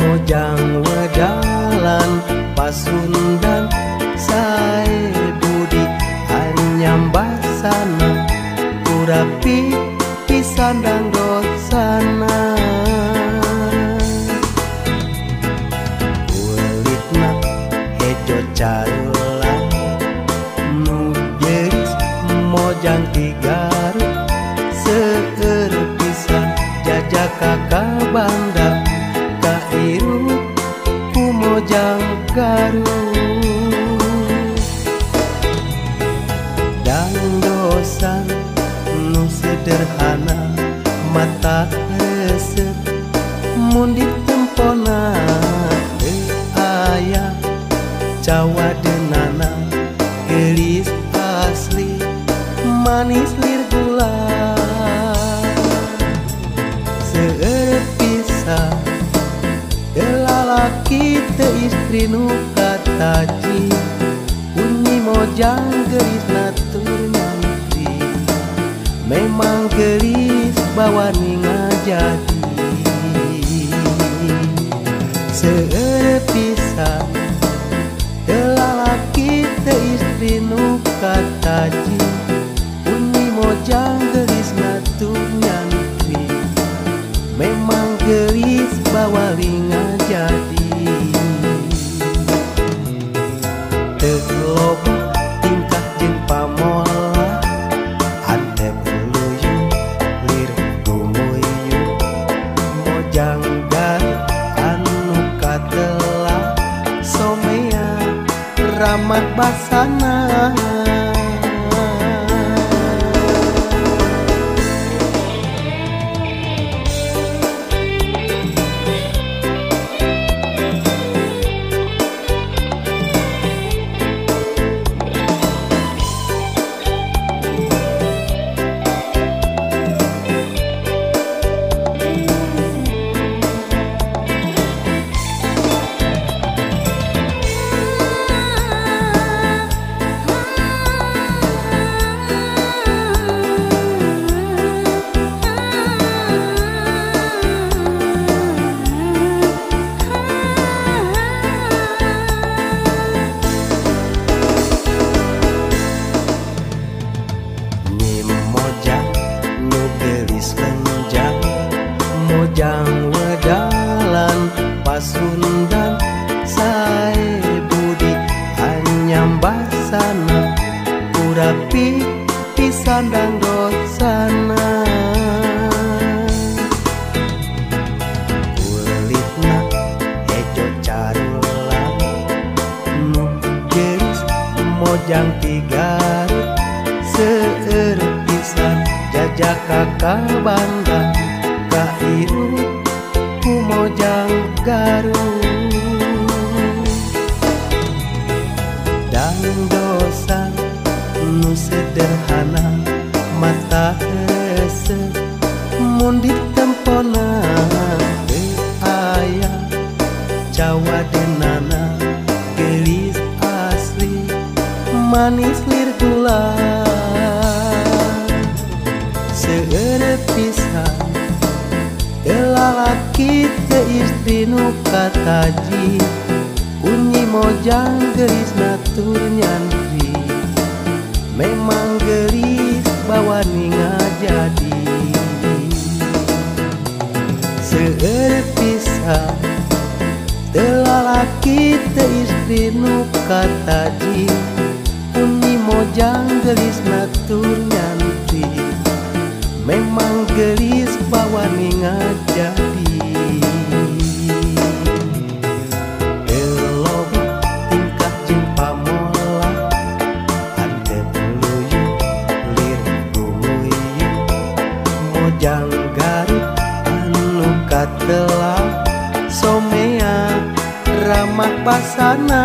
Mojang wedalan Pasundan sae budi anyam basana kurapi pisandang dosana kulitna hejo carulang nu geulis mojang ti Garut seueur pisan jajaka ka bandar kairup ku mojang Garut dangdosan nu sederhana mata resep mun ditempona teu aya cawadeunana geulis asli manis lir gula seueur pisan lalaki teu istri nu kataji unyi mojang geulis natur nyantri memang geulis bawani ngajadi seueur pisan lalaki teu istri nu kataji unyi mojang geulis natur nyantri memang geulis bawali ngajadi teu loba tingkah jeung pamolah antep luyuh lir gumuyuh mojang Garut anu katelah somea ramah basana. Mojang wedalan Pasundan sae budi anyam basana kurapi pisandang dosana kulitna hejo carulang nu geulis mojang ti Garut seueur pisan jajaka ka bandar kairup ku mojang Garut dangdosan nu sederhana mata resep mun ditempona teu aya cawadeunana geulis asli manis lir gula seueur pisan lalaki teu istri nu kataji unyi mojang geulis natur nyantri memang geulis bawani ngajadi seueur pisan lalaki teu istri nu kataji unyi mojang geulis natur nyantri memang geulis bawani ngajadi teu loba tingkah jeung pamolah antep luyuh lir gumuyuh mojang Garut anu katelah somea ramah basana.